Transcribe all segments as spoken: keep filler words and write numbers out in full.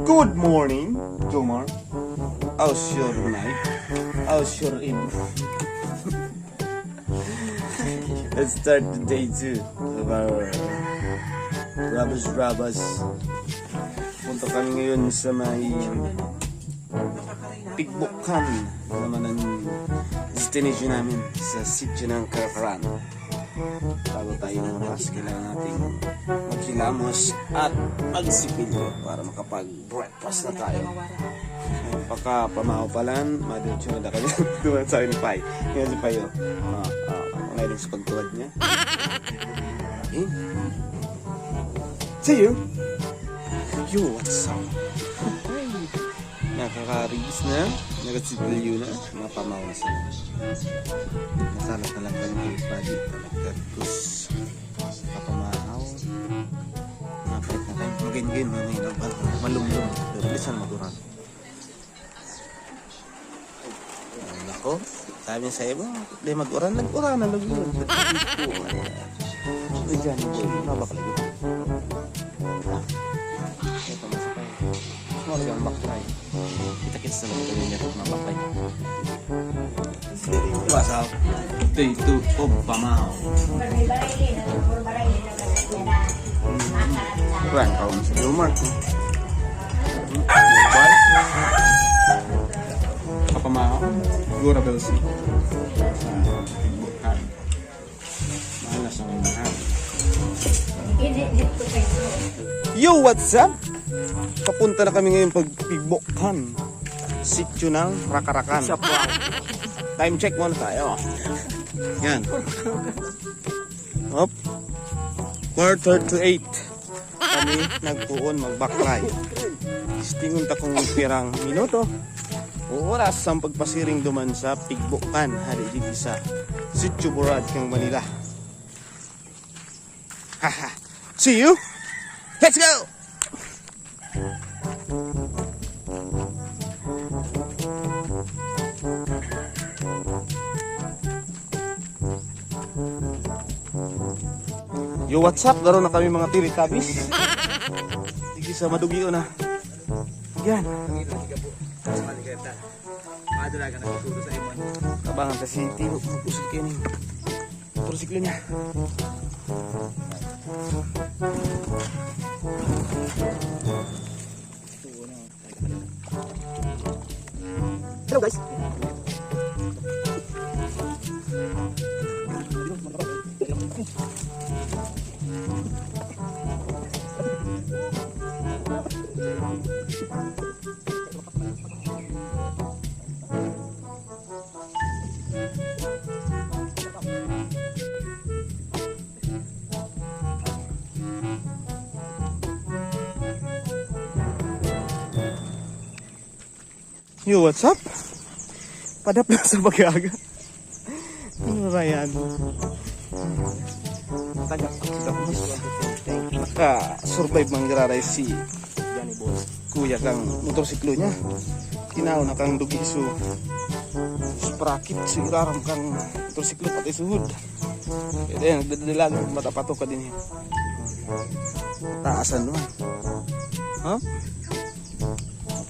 Good morning, Jomar. How's your night? How's your evening? Let's start the day two of our Rabas Rabas. Punta kami ngayon sa may Pigbokan naman ang destination namin sa sitio ng Karaparan. Bago tayo lumabas, kailangan nating maghilamos at magsipilyo para makapag-breakfast na tayo. Pagka pamahaw pa lang, madiretso na kami duman sa akin ni Pai. Ngayon si Pai, oh. Ah, ah, ang ayon sa pagtuwad niya. Eh? See you. Yo, what's up? Nakakariis na, nagsisilyo na, mapamaw na sila. Nasalat na lang kami kay Padi, tapos papamahaw. Napit na kayo, magin-gin, magin-gin, malumlum. Pero bisan maguran. Nako, sabi niya sa iba, "Di mag-uran, nag-uran na lagi." Ano dyan, boy? Ano ba pala yun? Ito, mas pa yun. Mas mo, siya ang baklay. Kita-kits na lang ito niya, mga baklay. What's up? Day two of Pamahaw. Kuan, kaon sa Jomar. Kapamahaw. Gura Belsi. Sa Pigbokan. Mahal na sa mga. Yo, what's up? Papunta na kami ngayon pag Pigbokan. Sityo ng Rakarakan. Time check muna tayo. Yan. Up. Quarter to eight. Kami nagpoon magbaklay. Testingon ta kung pirang minuto o oras ang pagpasiring duman sa Pigbokan, hali digdi sa Sitio Burad kan Manila. Haha. See you. Let's go! Yo, what's up? Garo na kami, mga Teletubbies. Sige sa madugion na. Yan. Madalaga na siguro sa iman. Tabangan sa city, mag-usog kayo ni. Motorsiklo niya. Hello, guys. Yo, what's up? Padap lang sa pag-aaga. Ano na yan? Taga, naka-survive man giraray si Johnny Boy. Kuya kang motorsiklo niya. Tinaw na kang dugi so sprocket, so iraram kang motorsiklo pati suhod. Kaya yan, nagdadalag, matapatok ka din yun. Taasan naman. Ha?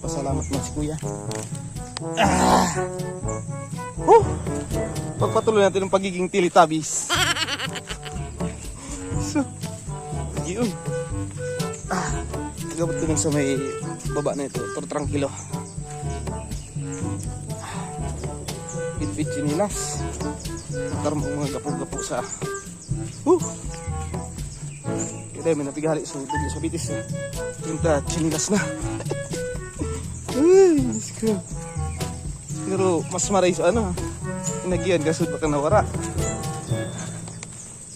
Pasalamat mo si Kuya. Ah! Huh! Pagpatuloy natin ang pagiging Teletubbies. So, yun. Ah, gabot ko dun sa may baba na ito. Pero trangkilo. Bitbit sinilas. Matarong mga gapo-gapo sa... Huh! Kaya may napighali sa tubig sa bitis eh. Yung ta, sinilas na. Ay, Diyos ko. Pero mas maray sa ano, inagihan, gasod baka nawara.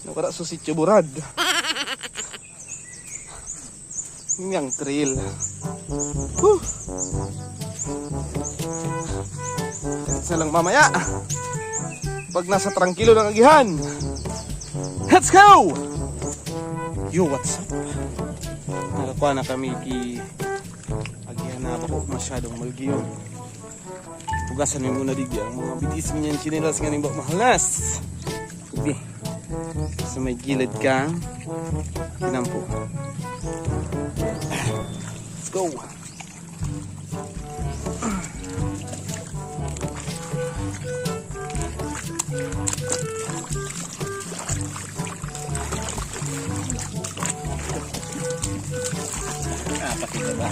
Nawara sa sityo Burad. Yung trail. Huh! Sa lang mamaya. Pag nasa trangkilo ng agihan. Let's go! Yo, what's up? Nakakuha na kami ki agihan na ako masyadong malgiyon. Pugasan mi muna digdi ang mga bitis niyan, tsinelas nga nimba mahalas. Sige. Sa may gilid kang kinampo. Go! Ah, pati na ba?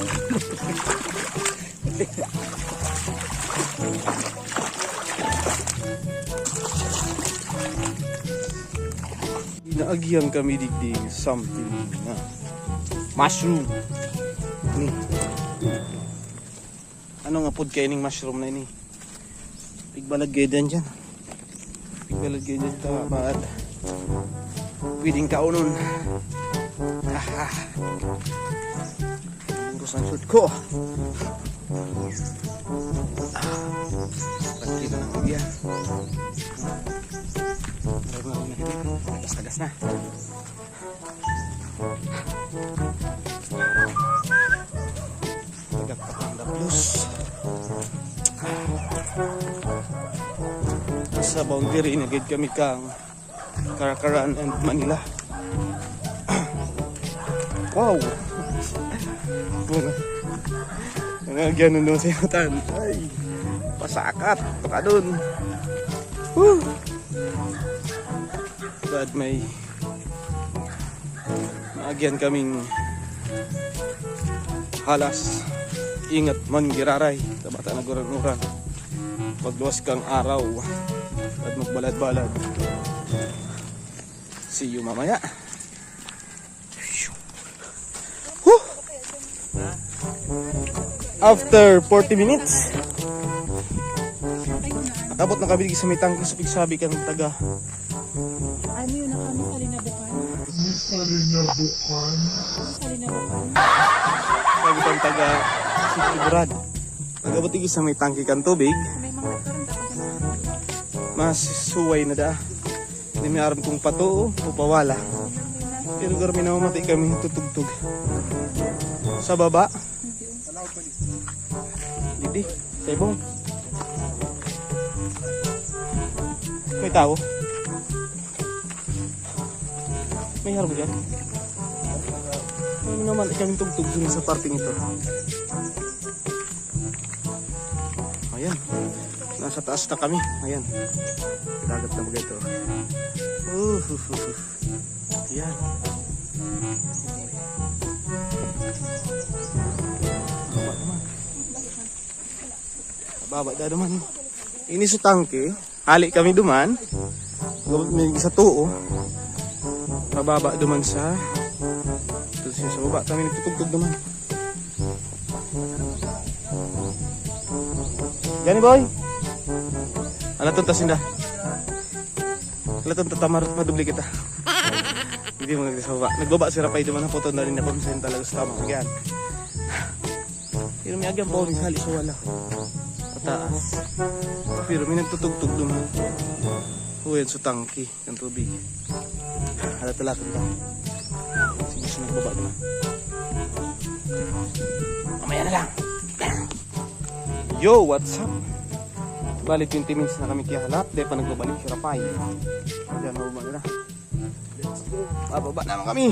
Naagihan kami digdi something na mushroom. Ni. Ano nga food kaya ning mushroom na ini? Pigbalag kayo dyan dyan. Pigbalag kayo dyan ta, baad. Pwedeng kaunon. Haha. Buros ang short ko. Ah, pagkita ng kuya. Tagas-tagas na. Tagak pa ang daplos. Sa boundary na gid kami kang Caracaran and Manila. Wow! Mga, mga ganun daw sa yutan. Ay, pasakat, pakadun. Woo! Bad may Maagihan kaming halas. Ingat man giraray, ta bata nag-uran-uran. Pagluwas kang araw at magbalad-balad. See you mamaya. Huh! After forty minutes, nakabot na kami sa may tangke sa pigsabi kan taga Ano yun, ang ano, salinabukan? Salinabukan. Salinabukan. Sabi kan taga Sitio Burad, pag-abot igis sa may tangke kan tubig, May mga nagkaroon dapat ng mas suway na da. Hindi may aram kung pato o pawala. Pero garmi na mamati kami tutugtog. Sa baba. Didi, sa ibong. May tao. May harong dyan. Ano naman, ikaming tugtog dun sa parting ito. Ayan. Nasa taas na kami. Ayan. Dagat na ba ito? Uh, uh, uh, uh. Ayan. Baba naman. Baba na naman. Ini sa tangke. Hali kami duman. Gabot may isa tuo. Pababa duman sa. Ito siya sa baba. Kami nagtutugtog duman. Gani, boy? Ano itong tasinda? Wala itong tatamar, madubli kita. Hindi mo nagsasawa. Nagbaba si Rapay duman ang puto na rin na kung saan talaga sa tamang yan. Pero may agyang bawal sa hali sa wala. Pataas. Pero may nagtutugtog duman. Uy, yan sa tangke. Ang tubig. Hala, talakad na. Sige, siya nagbaba na. Mamaya na lang. Yo, what's up? Bali, twenty minutes na kami kiyahalap. Di pa nagbabalik si Rapay. Diyan, mababa na. Let's go. Mababa naman kami.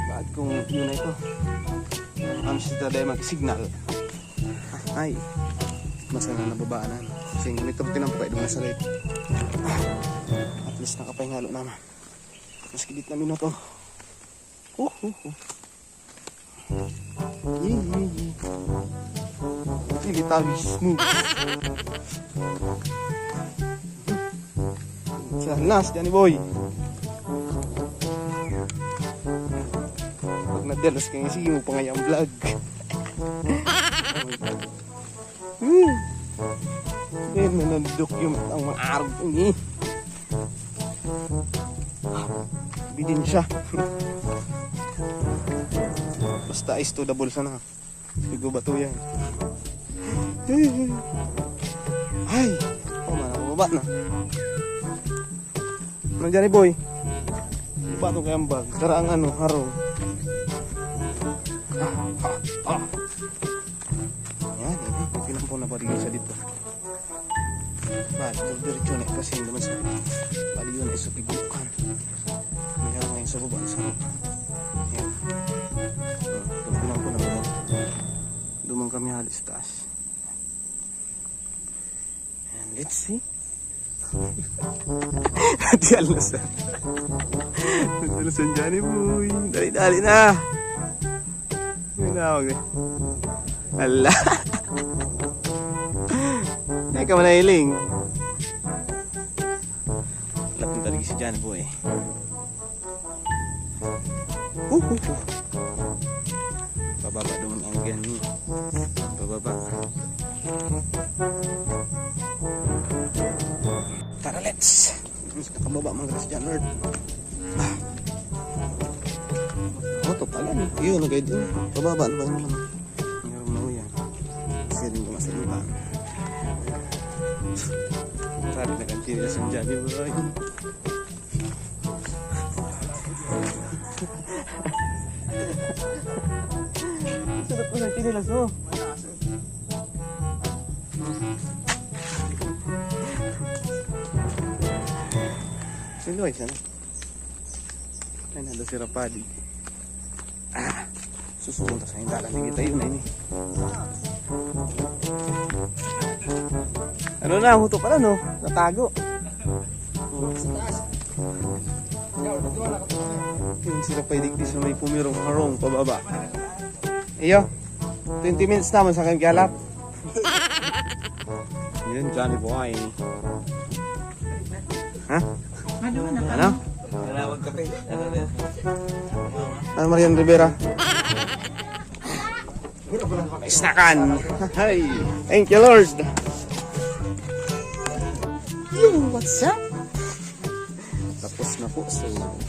Bakit kung yun na ito? Ang sita dahil mag-signal. Ay, basta na nababaan na. Kasi ngunit ang tinampo kayo doon sa late. At least nakapahingalo naman. Mas kidit na minuto. Uh, uh, uh. Yee, yee, yee. Teletubbies, smooth. Sa last, Johnny boy. Pag nadelos kayo, sige mo pa ngayon vlog. Hmm. Ayun, nanandok yung ang mga arog ini. Bidin siya. Basta ice to the bulsa na. Sigo ba to yan? Ay! Oh, man, ako baba na. Nandiyan ni boy. Baba to kayang bag. Tara ang ano, harong. Ah, ah, ah. Yan, yan. Pinampo na pa rin siya dito. Ba, diretso na kasi naman sa bali yun ay sa pigukan. May harang ngayon sa baba, sa harap. Yan. Hmm, pag pinampo na ba? Kami hali sa taas. And let's see. Diyan na sa. Diyan na sa Johnny Boy. Dali, dali na. May nawag eh. Ala. Teka, manahiling. Lapit talaga si Johnny Boy. Uh, uh, uh. Pababa doon ang ganyan. Pababa. Tara, let's. Nakababa mga guys dyan, Lord. Ah. Oh, to pala, no? Yun, okay doon. Pababa na ba naman? Meron na yan. Kasi din ko masalita. Sabi na kantina sa Johnny Boy. Sarap ko ng chinelas mo. Sino ay siya na? Ay, nandun si Rapadi. Ah, susunod sa yung dalan na kita yun, ay ni. Ano na, huto pala, no? Natago. Sa taas. Yun sila pwede di sa may pumirong harong pababa. Iyo, twenty minutes naman sa kanyang galat. Yun, Johnny Boy. Ha? Ano? Manawag kape. Ano na yun? Ano, Marian Rivera? Isnakan. Hay. Thank you, Lord. Yo, what's up? Tapos na po. So,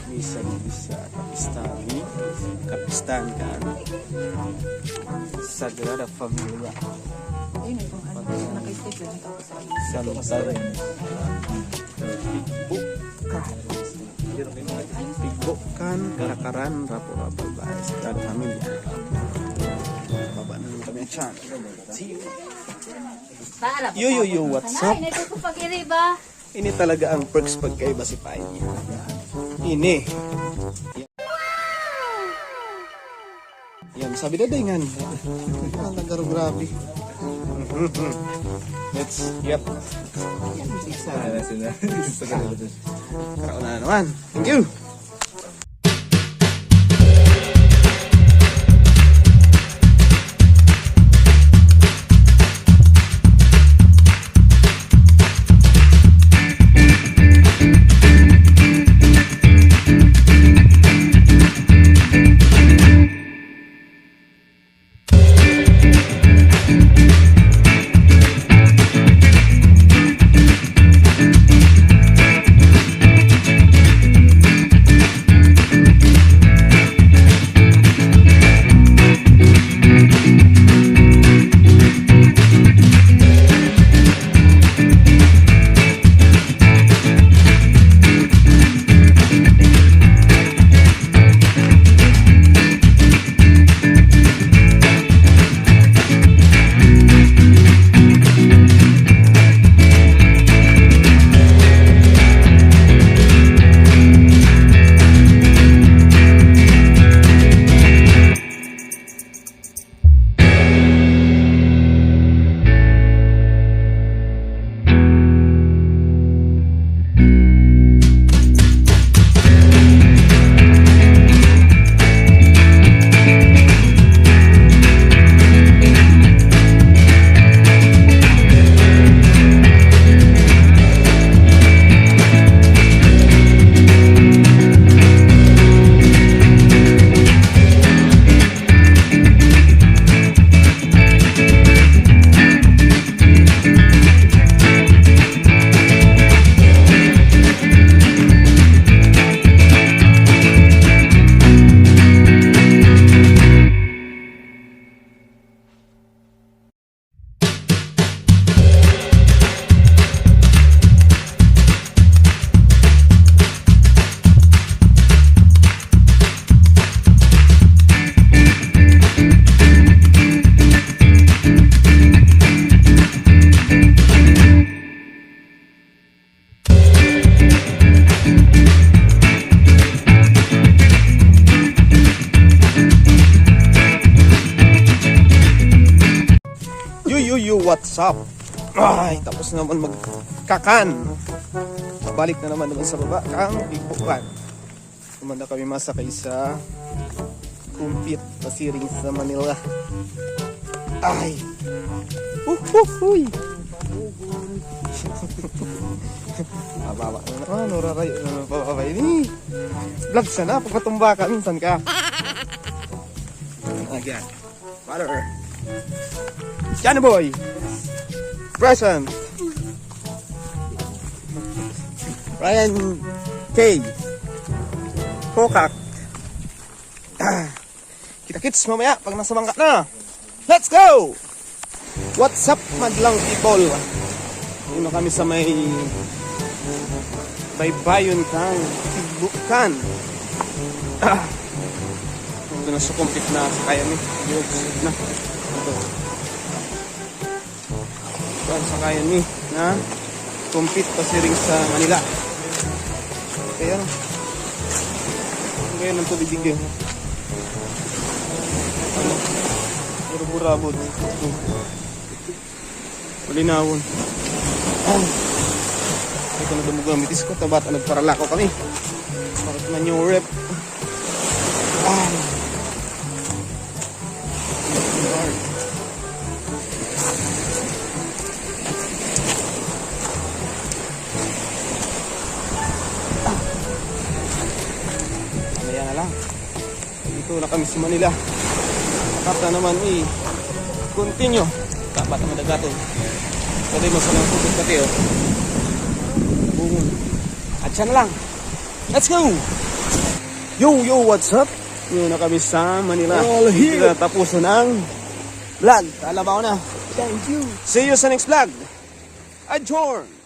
misa, misa. Kapistan ni. Kapistan kan Sagrada Familia. Ayun, kung ano, naka-stick lang ito. Sa lugar. Buka. Tigbukan, Kalakaran, Rapu-Rapu, Bahay Sagrada Familia. Baba na lang kami ang tiyan. See you. Yo, yo, yo, what's up? Ay, nagkukupag-iri ba? Ini talaga ang perks pagkaiba si Pai. Ini. Yan, sabi na daingan. Ang nagaro, grabe. Let's, yep. Yan, si Isa. Ano sila? Karaon na naman. Thank you. Yo, yo, what's up? Ay, tapos naman magkakan. Balik na naman naman sa baba, kang Big Bukan. Naman na kami masakay sa kumpit pasiring sa Manila. Ay! Uhuhuy! Mababa na naman, urarayo na naman pababa ini. Vlog sana, pag matumba ka, minsan ka. Again. Father. Johnny Boy. Present. Ryan K. Kokak. Ah. Kita-kits mamaya pag nasa bangka na. Let's go! What's up, madlang people? Una kami sa may baybayon kan Tigbukan. Ah. Ito na sa kumpit na sakayan ni. Ito na. Ito. Ito ang sakayan ni na kumpit pasiring sa Manila. Kaya, kaya ng tubig digdi. Ano? Puro burabod. Malinawon. Ay. Ito na dumugang mitis ko, tabat ang nagparalakaw kami. Bakit man yung rep? Ay. Mamaya na lang. Dito na kami sa Manila. Dapat na naman i-continue. Dapat na madagaton. Pwede mo sa mga tubig pati, oh. Bungon. At siya na lang. Let's go! Yo, yo, what's up? Ngayon na kami sa Manila. All here. Dito na tapusan ang vlog. Kalabaw na. Thank you. See you sa next vlog. Adjourn!